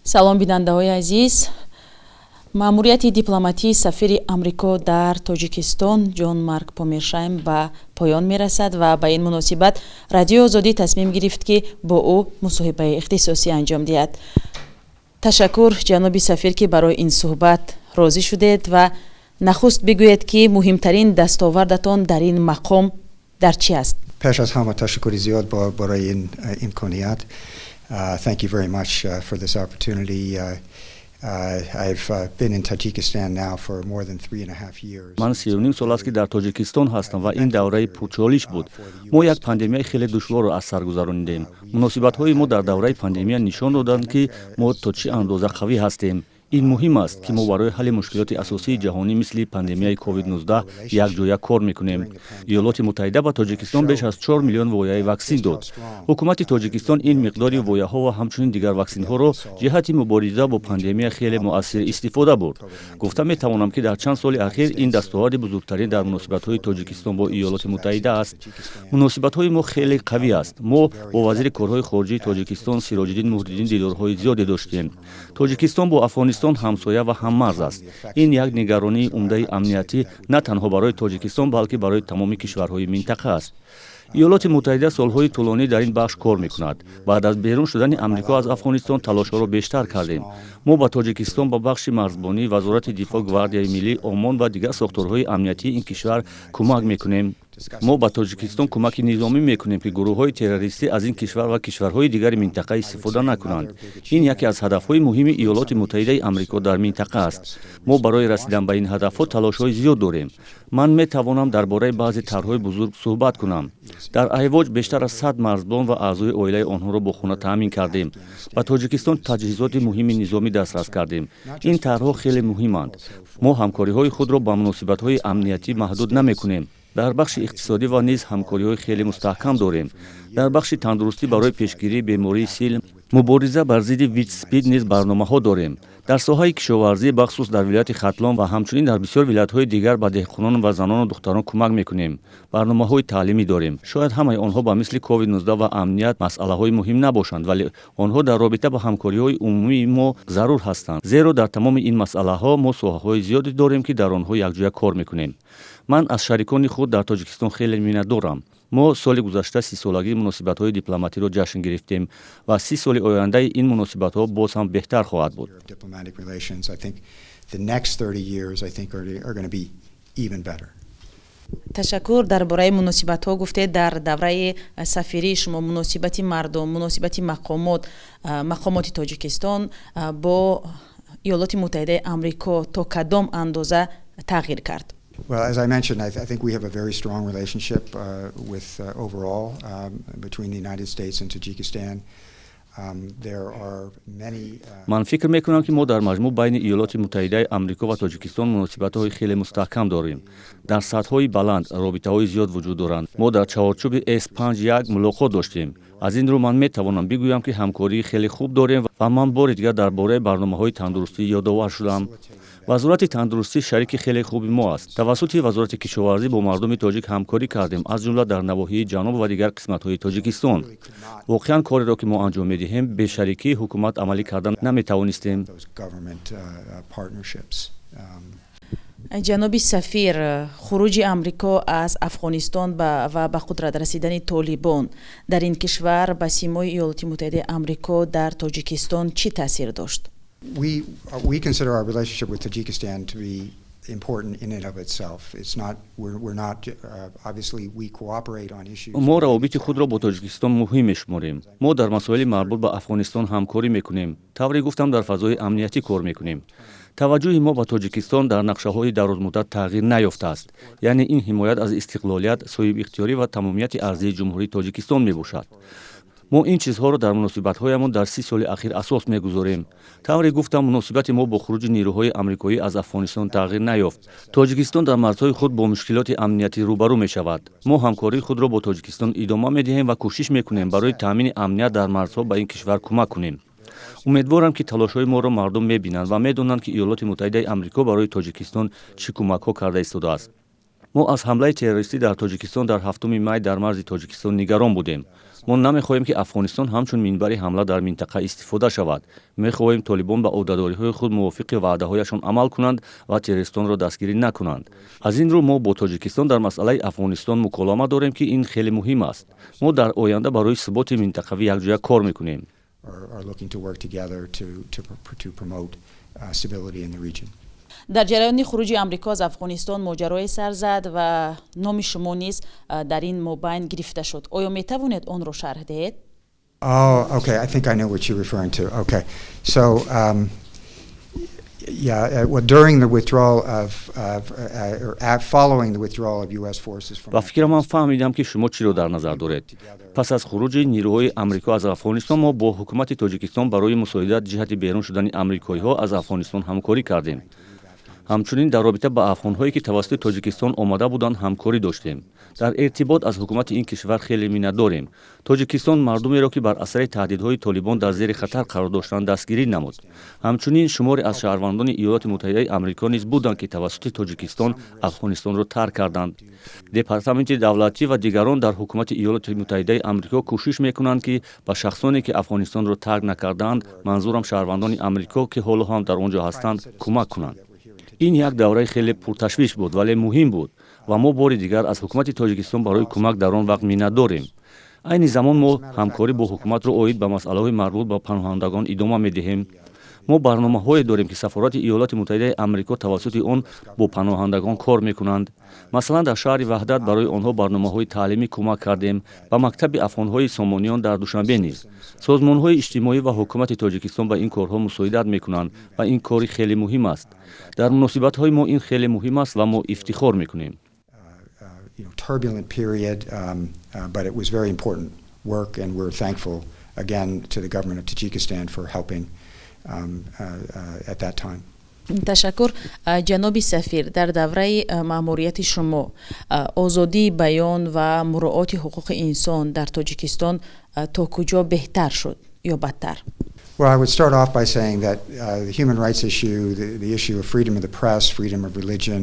Салом, бинандаҳои азиз. Маъмурияти дипломатии сафири Амрико дар Тоҷикистон Ҷон Марк Помершайм ба поён мерасад ва ба ин муносибат Радиои Озодӣ тасмим гирифт, ки бо ӯ мусоҳибаи ихтисосӣ анҷом диҳад. Ташаккур, ҷаноби сафир, ки барои ин суҳбат розӣ шудед. Ва нахуст бигӯед, ки муҳимтарин дастовардатон дар ин мақом дар чӣ аст? Пеш аз ҳама, ташаккури зиёд барои ин имконият. Thank you very much for this opportunity. I've been in Tajikistan now for more than 3.5 years. Ман 3.5 сол аст, ки дар Тоҷикистон ҳастам ва ин давраи пурчолиш буд. Мо як пандемияи хеле душворро аз сар гузаронидем. Муносибатҳои мо дар давраи пандемия нишон доданд, ки мо то чӣ андоза қавӣ ҳастем. Ин муҳим аст, ки мо барои ҳалли мушкилоти асосии ҷаҳонӣ, мисли пандемияи COVID-19, якҷоя кор мекунем. Иёлоти Муттаҳида ба Тоҷикистон беш аз 4 миллион вояи ваксин дод. Ҳукумати Тоҷикистон ин миқдори вояҳо ва ҳамчунин дигар ваксинҳоро ҷиҳати мубориза бо пандемия хеле муассир истифода бурд. Гуфта метавонам, ки дар чанд соли ахир ин дастоварди бузургтарин дар муносибатҳои Тоҷикистон бо Иёлоти Муттаҳида аст. Муносибатҳои мо хеле қавӣ аст. Мо бо вазири корҳои хориҷии Тоҷикистон Сироҷиддин Муҳриддин дидорҳои зиёде доштем. Тоҷикистон бо Афғонистон ҳамсоя ва ҳаммарз аст. Ин як нигаронии умдаи амниятӣ на танҳо барои Тоҷикистон, балки барои тамоми кишварҳои минтақа аст. Иёлоти Муттаҳида солҳои тӯлонӣ дар ин бахш кор мекунад. Баъд аз берун шудани Амрико аз Афғонистон талошҳоро бештар кардем. Мо ба Тоҷикистон, ба бахши марзбонӣ, Вазорати дифоъ, Гвардияи миллӣ, ОМОН ва дигар сохторҳои амниятии ин кишвар кӯмак мекунем. Мо ба Тоҷикистон кӯмаки низомӣ мекунем, ки гурӯҳҳои террористӣ аз ин кишвар ва кишварҳои дигари минтақа истифода накунанд. Ин яке аз ҳадафҳои муҳими Иёлоти Муттаҳидаи Амрико дар минтақа аст. Мо барои расидан ба ин ҳадафҳо талошҳои зиёд дорем. Ман метавонам дар бораи баъзе тарҳҳои бузург суҳбат кунам. Дар Айвоҷ бештар аз 100 марзбон ва аъзои оилаи онҳоро бо хона таъмин кардем. Ба Тоҷикистон таҷҳизоти муҳими низомӣ дастрас кардем. Ин тарҳҳо хеле муҳиманд. Мо ҳамкориҳои худро ба муносибатҳои амниятӣ маҳдуд намекунем. Дар бахши иқтисодӣ ва низ ҳамкориҳои хеле мустаҳкам дорем. Дар бахши тандурустӣ барои пешгирии бемории сил, мубориза бар зидди ВИЧ, СПИД низ барномаҳо дорем. Дар соҳаи кишоварзӣ, бахусус дар вилояти Хатлон ва ҳамчунин дар бисёр вилоятҳои дигар, ба деҳқонон ва занону духтарон кӯмак мекунем. Барномаҳои таълимӣ дорем. Шояд ҳамаи онҳо ба мисли COVID-19 ва амният масъалаҳои муҳим набошанд, вале онҳо дар робита ба ҳамкориҳои умумии мо зарур ҳастанд, зеро дар тамоми ин масъалаҳо мо соҳаҳои зиёде дорем, ки дар онҳо якҷоя кор мекунем. Ман аз шарикони худ дар Тоҷикистон хеле миннатдорам. Мо соли гузашта 30-солагии муносибатҳои дипломатиро ҷашн гирифтем ва 30 соли ояндаи ин муносибатҳо боз ҳам беҳтар хоҳад буд. Diplomatic relations. I think the next 30 years, I think, are going to be even better. Ташаккур. Дар бораи муносибатҳо гуфтед. Дар давраи сафирии шумо муносибати мардум, муносибати мақомоти Тоҷикистон бо Иёлоти Муттаҳидаи Амрико то кадом андоза тағйир кард? Well, as I mentioned, I think we have a very strong relationship with overall between the United States and Tajikistan. There are many. Ман фикр мекунам, ки мо дар маҷмӯъ байни Иёлоти Муттаҳидаи Амрико ва Тоҷикистон муносибатҳои хеле мустаҳкам дорем. Дар сатҳҳои баланд робитаҳои зиёд вуҷуд доранд. Мо дар чаҳорчӯби С5+1 мулоқот доштем. Аз ин рӯ ман метавонам бигӯям, ки ҳамкории хеле хуб дорем ва ман бори дигар дар бораи барномаҳои тандурустӣ ёдовар шудам. Вазорати тандурустӣ шарики хеле хуби мо аст. Тавассути Вазорати кишоварзӣ бо мардуми тоҷик ҳамкорӣ кардем, аз ҷумла дар навоҳии ҷануб ва дигар қисматҳои Тоҷикистон. Воқеан, кореро, ки мо анҷом медиҳем, бе шарикии ҳукумат амалӣ кардан наметавонистем. Those government partnerships. Ҷаноби сафир, хуруҷи Амрико аз Афғонистон ва ба қудрат расидани Толибон дар ин кишвар ба симои Иёлоти Муттаҳидаи Амрико дар Тоҷикистон чӣ таъсир дошт? We consider our relationship with Tajikistan to be important in and of itself. It's not, we're not, obviously we cooperate on issues. Мо равобити худро бо Тоҷикистон муҳим мешуморем. Мо дар масоили марбут ба Афғонистон ҳамкорӣ мекунем. Тавре гуфтам, дар фазои амниятӣ кор мекунем. Таваҷҷӯҳи мо ба Тоҷикистон дар нақшаҳои дарозмуддат тағйир наёфтааст, яъне ин ҳимоят аз истиқлолият, соҳибихтиёрӣ ва тамомияти арзии Ҷумҳурии Тоҷикистон мебошад. Мо ин чизҳоро дар муносибатҳоямон дар 30 соли ахир асос мегузорем. Тавре гуфтам, муносибати мо бо хуруҷи нерӯҳои амрикоӣ аз Афғонистон тағйир наёфт. Тоҷикистон дар марзҳои худ бо мушкилоти амниятӣ рӯбарӯ мешавад. Мо ҳамкории худро бо Тоҷикистон идома медиҳем ва кӯшиш мекунем, барои таъмини амният дар марзҳо ба ин кишвар кӯмак кунем. Умедворам, ки талошҳои моро мардум мебинанд ва медонанд, ки Иёлоти Муттаҳидаи Амрико барои Тоҷикистон чӣ кӯмакҳо карда истодааст. Мо аз ҳамлаи террористӣ дар Тоҷикистон дар 7 май дар марзи Тоҷикистон нигарон будем. Мо намехоҳем, ки Афғонистон ҳамчун минбари ҳамла дар минтақа истифода шавад. Мехоҳем, толибон ба ӯҳдадориҳои худ мувофиқи ваъдаҳояшон амал кунанд ва террористонро дастгирӣ накунанд. Аз ин рӯ мо бо Тоҷикистон дар масъалаи Афғонистон муколама дорем, ки ин хеле муҳим аст. Мо дар оянда барои суботи минтақавӣ якҷоя кор мекунем. Are looking to work together to promote stability in the region. Дар ҷараёни хуруҷи Амрико аз Афғонистон моҷарое сар зад ва номи шумо низ дар ин мобайн гирифта шуд. Оё метавонед онро шарҳ диҳед? Oh, okay. I think I know what you're referring to. Okay. So, yeah, well, during the withdrawal of, or following the withdrawal of U.S. forces from Ба фикрам, ман фаҳмидам, ки шумо чиро дар назар доред. Пас аз хуруҷи нирӯҳои Амрико аз Афғонистон мо бо ҳукумати Тоҷикистон барои мусоидат ҷиҳати берун шудани амрикоиҳо аз Афғонистон ҳамкорӣ кардем. Ҳамчунин дар робита ба афғонҳое, ки тавассути Тоҷикистон омада буданд, ҳамкорӣ доштем. Дар иртибот аз ҳукумати ин кишвар хеле миннатдорем. Тоҷикистон мардумеро, ки бар асари таҳдидҳои толибон дар зери хатар қарор доштанд, дастгирӣ намуд. Ҳамчунин шуморе аз шаҳрвандони Иёлоти Муттаҳидаи Амрико низ буданд, ки тавассути Тоҷикистон Афғонистонро тарк карданд. Департаменти давлатӣ ва дигарон дар ҳукумати Иёлоти Муттаҳидаи Амрико кӯшиш мекунанд, ки ба шахсоне, ки Афғонистонро тарк накардаанд, манзурам шаҳрвандони Амрико, ки ҳоло ҳам дар он ҷо ҳастанд, кӯмак кунанд. Ин як давраи хеле пурташвиш буд, вале муҳим буд ва мо бори дигар аз ҳукумати Тоҷикистон барои кӯмак дар он вақт миннатдорем. Айни замон мо ҳамкорӣ бо ҳукуматро оид ба масъалаҳои марбут ба паноҳандагон идома медиҳем. Мо барномаҳое дорем, ки сафорати Иёлоти Муттаҳидаи Амрико тавассути он бо паноҳандагон кор мекунанд. Масалан, дар шаҳри Ваҳдат барои онҳо барномаҳои таълимӣ кӯмак кардем, ба мактаби афғонҳои Сомониён дар Душанбе низ. Созмонҳои иҷтимоӣ ва ҳукумати Тоҷикистон ба ин корҳо мусоидат мекунанд ва ин кори хеле муҳим аст. Дар муносибатҳои мо ин хеле муҳим аст ва мо ифтихор мекунем. Turbulent period, but it was very important work, and we're thankful again to the government of Tajikistan for helping at that time. Ташаккур, ҷаноби сафир. Дар давраи маъмурияти шумо озодии баён ва муроати ҳуқуқи инсон дар Тоҷикистон то куҷо беҳтар шуд ё бадтар? Well, I would start off by saying that the human rights issue, the issue of freedom of the press, freedom of religion,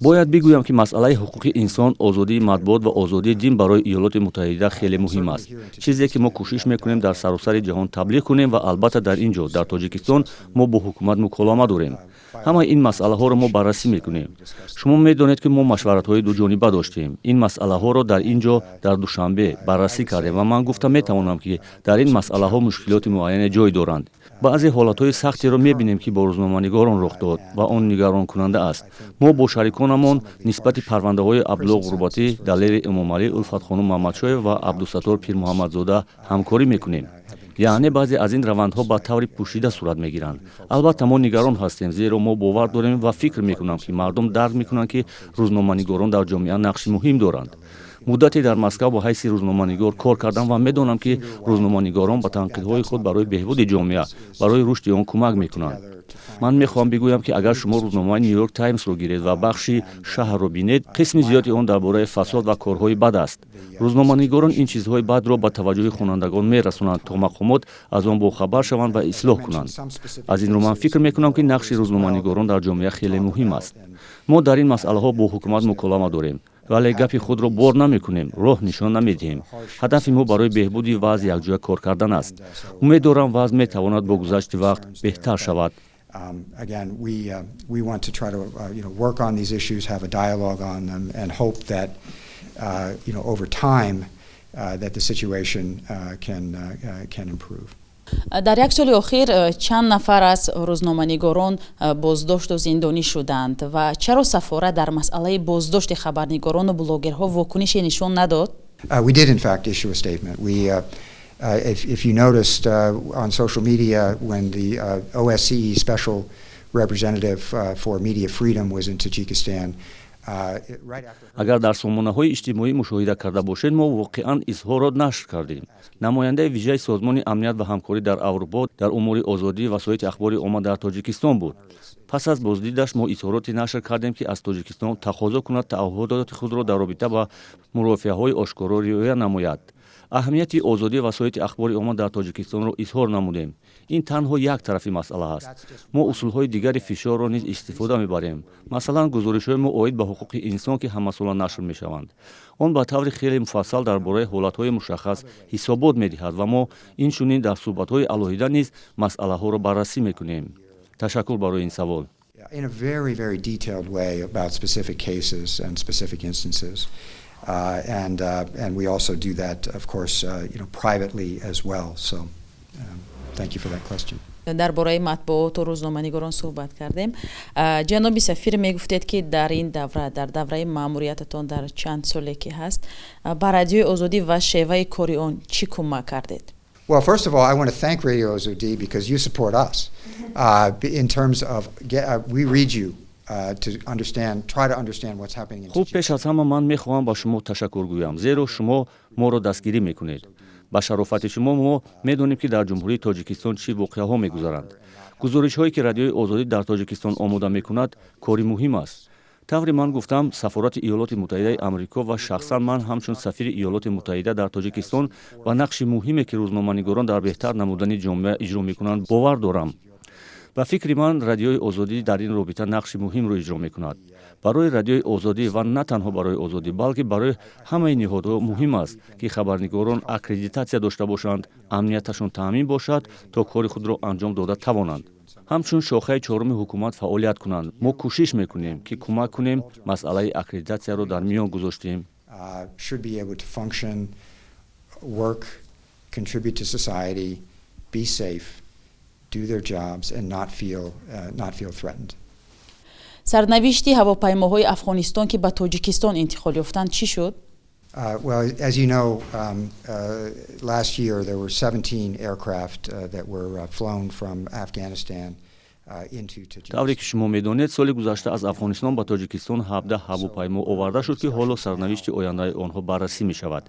Бояд бигӯям, ки масъалаи ҳуқуқи инсон, озодии матбуот ва озодии дин барои Иёлоти Муттаҳида хеле муҳим аст, чизе ки мо кӯшиш мекунем дар саросари ҷаҳон таблиғ кунем. Ва албатта, дар ин ҷо, дар Тоҷикистон, мо бо ҳукумат муколама дорем. Ҳамаи ин масъалаҳоро мо баррасӣ мекунем. Шумо медонед, ки мо машваратҳои дуҷониба доштем. Ин масъалаҳоро дар ин ҷо, дар Душанбе, баррасӣ кардем ва ман гуфта метавонам, ки дар ин масъалаҳо мушкилоти муайяне ҷой доранд. Баъзе ҳолатҳои сахтеро мебинем, ки бо рӯзноманигорон рух дод ва он нигаронкунанда аст. Мо бо шариконамон нисбати парвандаҳои Абдулло Ғурбатӣ, Далери Эмомалӣ, Улфатхонум Маҳмадшоев ва Абдусаттор Пирмуҳаммадзода ҳамкорӣ мекунем. Яъне баъзе аз ин равандҳо ба таври пӯшида сурат мегиранд. Албатта, мо нигарон ҳастем, зеро мо бовар дорем ва фикр мекунам, ки мардум дарк мекунанд, ки рӯзноманигорон дар ҷомеа нақши муҳим доранд. Муддате дар Москав ба ҳайси рӯзноманигор кор кардам ва медонам, ки рӯзноманигорон ба танқидҳои худ барои беҳбуди ҷомеа, барои рушди он кӯмак мекунанд. Ман мехоҳам бигӯям, ки агар шумо рӯзномаи Нью Йорк Таймсро гиред ва бахши шаҳрро бинед, қисми зиёди он дар бораи фасод ва корҳои бад аст. Рӯзноманигорон ин чизҳои бадро ба таваҷҷӯҳи хонандагон мерасонанд, то мақомот аз он бохабар шаванд ва ислоҳ кунанд. Аз ин рӯ ман фикр мекунам, ки нақши рӯзноманигорон дар ҷомеа хеле муҳим аст. Мо дар ин масъалаҳо бо ҳукумат муколама дорем, вале гапи худро бор намекунем, роҳ нишон намедиҳем. Ҳадафи мо барои беҳбуди вазъ якҷоя кор кардан аст. Умед дорам, вазъ метавонад бо гузашти вақт беҳтар шавад. Again, we want to try to work on these issues, have a dialogue on them, and hope that over time that the situation can improve. Дар як соли охир чанд нафар аз рӯзноманигорон боздошту зиндонӣ шуданд ва чаро сафорат дар масъалаи боздошти хабарнигорону блогерҳо вокунише нишон надод? We did, in fact, issue a statement. If you noticed on social media when the OSCE special representative for media freedom was in Tajikistan, Агар дар сомонаҳои иҷтимоӣ мушоҳида карда бошед, мо воқеан изҳорот нашр кардем. Намояндаи вижаи Созмони амният ва ҳамкорӣ дар Аврупо дар умури озодии васоити ахбори омма дар Тоҷикистон буд. Пас аз боздидаш мо изҳороте нашр кардем, ки аз Тоҷикистон тақозо кунад тааҳҳудоти худро дар робита ба мурофиаҳои ошкоро риоя намояд. Аҳамияти озодии васоити ахбори омма дар Тоҷикистонро изҳор намудем. Ин танҳо як тарафи масъала аст. Мо усулҳои дигари фишорро низ истифода мебарем, масалан, гузоришҳои мо оид ба ҳуқуқи инсон, ки ҳамасола нашр мешаванд. Он ба таври хеле муфассал дар бораи ҳолатҳои мушаххас ҳисобот медиҳад ва мо инчунин дар суҳбатҳои алоҳида низ масъалаҳоро баррасӣ мекунем. Ташаккур барои ин савол. In a very, very detailed way about specific cases and specific instances. And we also do that, of course, privately as well. So thank you for that question. Дар бораи матбуоту рӯзноманигорон суҳбат кардем. Ҷаноби сафир, мегуфтед, ки дар ин давра, дар давраи маъмуриятатон, дар чанд соле ки ҳаст, ба Радиои Озодӣ ва шеваи кори он чӣ кӯмак кардед? Well, first of all, I want to thank Radio Ozodi because you support us in terms of we read you to understand, try to understand what's happening in Хуб, пеш аз ҳама ман мехоҳам ба шумо ташаккур гӯям, зеро шумо моро дастгирӣ мекунед. Ба шарофати шумо мо медонем, ки дар Ҷумҳурии Тоҷикистон чӣ воқеаҳо мегузаранд. Гузоришҳое, ки Радиои Озодӣ дар Тоҷикистон омода мекунад, кори муҳим аст. Тавре ман гуфтам, Сафорати Иёлоти Муттаҳидаи Амрико ва шахсан ман ҳамчун сафири Иёлоти Муттаҳида дар Тоҷикистон ба нақши муҳиме, ки рӯзноманигорон дар беҳтар намудани ҷомеа иҷро мекунанд, бовар дорам. Ба фикри ман, Радиои Озодӣ дар ин робита нақши муҳимро иҷро мекунад. Барои Радиои Озодӣ ва на танҳо барои Озодӣ, балки барои ҳамаи ниҳодҳо муҳим аст, ки хабарнигорон аккредитатсия дошта бошанд, амнияташон таъмин бошад, то кори худро анҷом дода тавонанд, ҳамчун шохаи чоруми ҳукумат фаъолият кунанд. Мо кӯшиш мекунем, ки кӯмак кунем. Масъалаи аккредитатсияро дар миён гузоштем. Should be able to function, work, contribute to society, be safe, do their jobs, and not feel threatened. Сарнавишти ҳавопаймоҳои Афғонистон, ки ба Тоҷикистон интиқол ёфтанд, чӣ шуд? Well, as you know, last year there were 17 aircraft that were flown from Afghanistan into Tajikistan. Тавре ки шумо медонед, соли гузашта аз Афғонистон ба Тоҷикистон 17 ҳавопаймо оварда шуд, ки ҳоло сарнавишти ояндаи онҳо баррасӣ мешавад.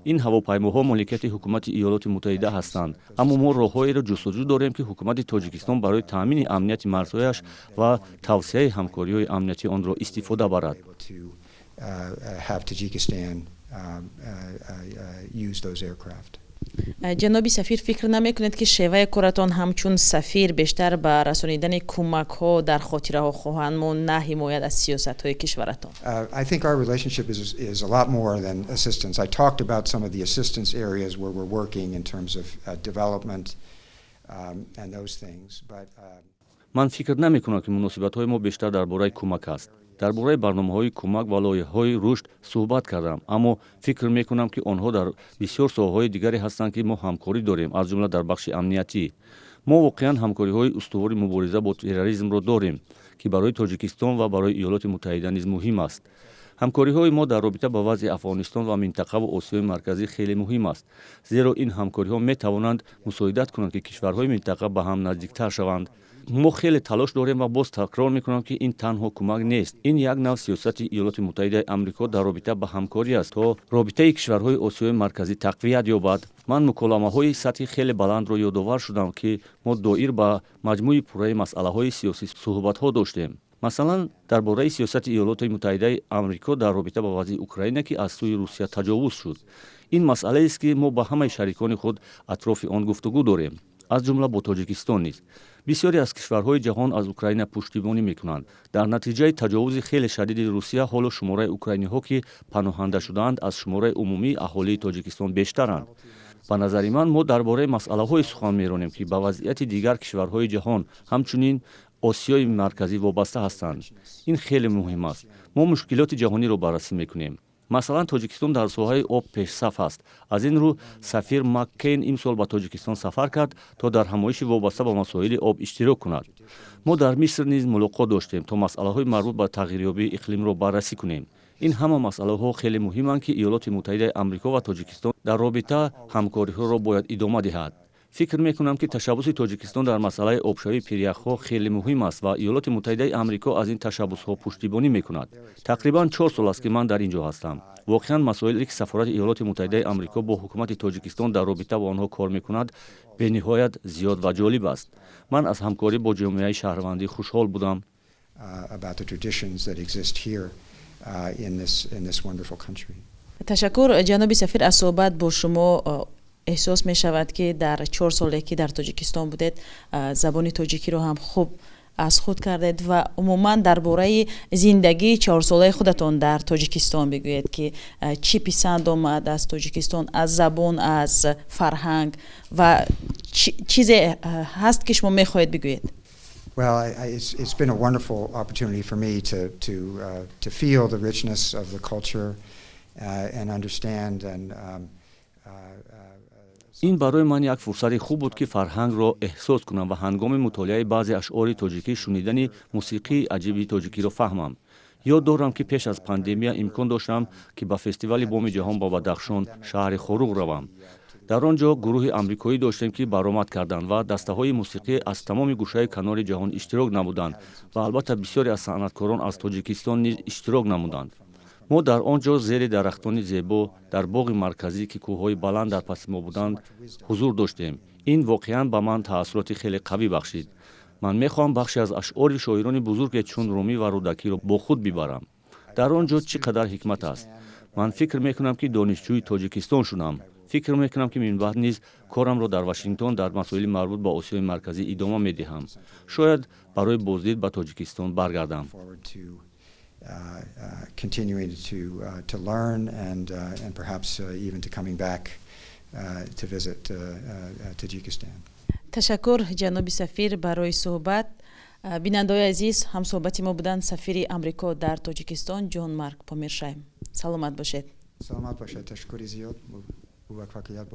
Ин ҳавопаймоҳо моликияти ҳукумати Иёлоти Муттаҳида ҳастанд, аммо мо роҳҳоеро ҷустуҷӯ дорем, ки ҳукумати Тоҷикистон барои таъмини амнияти марзҳояш ва тавсеаи ҳамкориҳои амниятӣ онро истифода барад. To have Tajikistan use those aircraft. Ҷаноби сафир, фикр намекунед, ки шеваи коратон ҳамчун сафир бештар ба расонидани кӯмакҳо дар хотираҳо хоҳанд монд, на ҳимоят аз сиёсатҳои кишваратон? I think our relationship is a lot more than assistance. I talked about some of the assistance areas where we're working in terms of development and those things. But Ман фикр намекунам, ки муносибатҳои мо бештар дар бораи кӯмак аст. Дар бораи барномаҳои кӯмак ва лоиҳаҳои рушд суҳбат кардам, аммо фикр мекунам, ки онҳо дар бисёр соҳаҳои дигаре ҳастанд, ки мо ҳамкорӣ дорем, аз ҷумла дар бахши амниятӣ. Мо воқеан ҳамкориҳои устувори мубориза бо терроризмро дорем, ки барои Тоҷикистон ва барои Иёлоти Муттаҳида низ муҳим аст. Ҳамкориҳои мо дар робита ба вазъи Афғонистон ва минтақаву Осиёи Марказӣ хеле муҳим аст, зеро ин ҳамкориҳо метавонанд мусоидат кунанд, ки кишварҳои минтақа ба ҳам наздиктар шаванд. Мо хеле талош дорем ва боз такрор мекунам, ки ин танҳо кӯмак нест. Ин як нав сиёсати Иёлоти Муттаҳидаи Амрико дар робита ба ҳамкорӣ аст, то робитаи кишварҳои Осиёи Марказӣ тақвият ёбад. Ман муколамаҳои сатҳи хеле баландро ёдовар шудам, ки мо доир ба маҷмӯи пурраи масъалаҳои сиёсӣ суҳбатҳо доштем, масалан, дар бораи сиёсати Иёлоти Муттаҳидаи Амрико дар робита ба вазъи Украина, ки аз сӯи Русия таҷовуз шуд. Ин масъалаест, ки мо ба ҳамаи шарикони худ атрофи он гуфтугӯ дорем, аз ҷумла бо Тоҷикистон низ. Бисёре аз кишварҳои ҷаҳон аз Украина пуштибонӣ мекунанд. Дар натиҷаи таҷовузи хеле шадиди Русия ҳоло шумораи украиниҳо, ки паноҳанда шудаанд, аз шумораи умумии аҳолии Тоҷикистон бештаранд. Ба назари ман, мо дар бораи масъалаҳое сухан меронем, ки ба вазъияти дигар кишварҳои ҷаҳон, ҳамчунин Осиёи Марказӣ вобаста ҳастанд. Ин хеле муҳим аст. Мо мушкилоти ҷаҳониро баррасӣ мекунем. Масалан, Тоҷикистон дар соҳаи об пешсаф аст. Аз ин рӯ сафир Маккейн имсол ба Тоҷикистон сафар кард, то дар ҳамоиши вобаста ба масоили об иштирок кунад. Мо дар Миср низ мулоқот доштем, то масъалаҳои марбут ба тағйирёбии иқлимро баррасӣ кунем. Ин ҳама масъалаҳо хеле муҳиманд, ки Иёлоти Муттаҳидаи Амрико ва Тоҷикистон дар робита ҳамкориҳоро бояд идома диҳад. Фикр мекунам, ки ташаббуси Тоҷикистон дар масъалаи обшавии пиряхҳо хеле муҳим аст ва Иёлоти Муттаҳидаи Амрико аз ин ташаббусҳо пуштибонӣ мекунад. Тақрибан 4 сол аст, ки ман дар ин ҷо ҳастам. Воқеан, масоиле, ки сафорати Иёлоти Муттаҳидаи Амрико бо ҳукумати Тоҷикистон дар робита бо онҳо кор мекунад, бениҳоят зиёд ва ҷолиб аст. Ман аз ҳамкорӣ бо ҷомеаи шаҳрвандӣ хушҳол будам. About the traditions that exist here in this wonderful country. Ташаккур, ҷаноби сафир, аз суҳбат бо шумо эҳсос мешавад, ки дар 4 соле, ки дар Тоҷикистон будед, забони тоҷикиро ҳам хуб аз худ кардед. Ва умуман дар бораи зиндагии чорсолаи худатон дар Тоҷикистон бигӯед, ки чӣ писанд омад аз Тоҷикистон, аз забон, аз фарҳанг ва чизе ҳаст, ки шумо мехоҳед бигӯед. Well, it's been a wonderful opportunity for me to feel the richness of the culture and understand and Ин барои ман як фурсати хуб буд, ки фарҳангро эҳсос кунам ва ҳангоми мутолиаи баъзе ашъори тоҷикӣ, шунидани мусиқии аҷиби тоҷикиро фаҳмам. Ёд дорам, ки пеш аз пандемия имкон доштам, ки ба фестивали Боми ҷаҳон ба Бадахшон, шаҳри Хоруғ равам. Дар он ҷо гурӯҳи амрикоӣ доштем, ки баромад карданд ва дастаҳои мусиқӣ аз тамоми гӯшаи канори ҷаҳон иштирок намуданд ва албатта бисёре аз санъаткорон аз Тоҷикистон низ иштирок намуданд. Мо дар он ҷо зери дарахтони зебо, дар боғи марказӣ, ки кӯҳҳои баланд дар паси мо буданд, ҳузур доштем. Ин воқеан ба ман таассуроти хеле қавӣ бахшид. Ман мехоҳам бахше аз ашъори шоирони бузурге чун Румӣ ва Рӯдакиро бо худ бибарам. Дар он ҷо чӣ қадар ҳикмат аст! Ман фикр мекунам, ки донишҷӯи Тоҷикистон шудам. Фикр мекунам, ки минбаъд низ корамро дар Вашингтон дар масоили марбут ба Осиёи Марказӣ идома медиҳам. Шояд барои боздид ба Тоҷикистон баргардам. Continuing to learn and perhaps even to coming back to visit Tajikistan. Ташаккур, ҷаноби сафир, барои суҳбат. Бинандаои азиз, ҳамсуҳбати мо буданд сафири Амрико дар Тоҷикистон Ҷон Марк Помершайм. Саломат бошед. Саломат бошед, ташаккури зиёд, муваффақият.